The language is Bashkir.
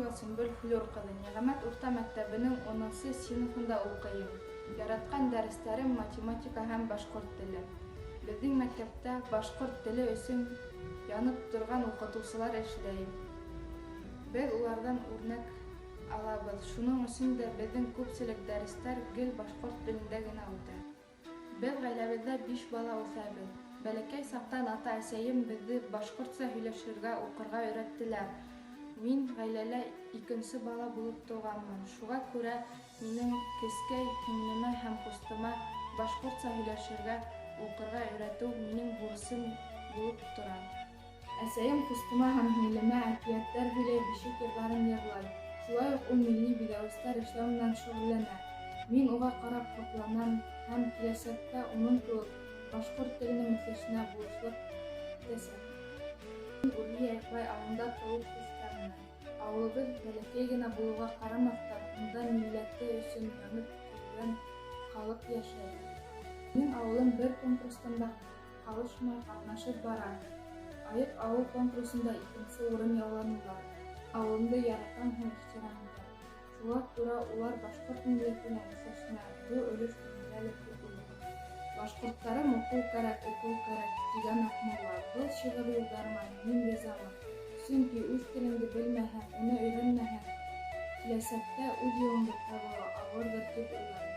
Сәйфиева Сөмбөл Флүр ҡыҙы. Ниғәмәт урта мәктәбенең 10-нсы синыфында уҡыйым. Яратҡан дәрестәрем математика һәм башҡорт теле. Беҙҙең мәктәптә башҡорт теле өсөн янып торған уҡытыусылар эшләй. Беҙ уларҙан үрнәк алабыҙ. Шуның өсөн дә беҙҙең күпселек дәрестәр гел башҡорт телендә генә үтә. Беҙ ғаиләбеҙҙә биш бала үҫәбеҙ. Бәләкәй саҡтан ата-әсәйем беҙҙе башҡортса һөйләшергә, уҡырға өйрәттеләр. Мин ғаиләлә икенсе бала булып тыуғанмын. Шуға күрә минең кескәй һеңлемә һәм ҡустыма башҡортса һөйләшергә, уҡырға өйрәтеү минең бурысым булып тора. Әсәйем ҡустыма һәм һеңлемә әкиәттәр һөйләй, бишек йырҙарын йырлай. Шулай уҡ ул милли биҙәүестәр эшләү менән шөғөлләнә. Мин уға ҡарап һоҡланам һәм киләсәктә уның кеүек башҡорт теленең үҫешенә булышлыҡ итәсәкмен. Мин Үрле Яйыҡбай ауылында тыуып үҫкәнмен. Ауылыбыҙ бәләкәй генә булыуға ҡарамаҫтан, унда милләте өсөн янып-көйгән халыҡ йәшәй. Минең ауылым бер конкурстан да ҡалышмай ҡатнашып бара. Айыҡ ауыл конкурсында икенсе урын яуланылар. Ауылымды яратам һәм ихтирам итәм. Шуға күрә улар башҡорт милләтенең үҫешенә ҙур өлөш индерәлер тип уйлайым. Башҡорттарым, уҡыу кәрәк, уҡыу кәрәк, тигән Аҡмулла. Был шиғыр юлдарыма мин ризамын. Сөнки үҙ телеңде белмәһәң, уны өйрәнмәһәң, киләсәктә үҙ юлыңды табыуы ауырҙыр тип уйлайым.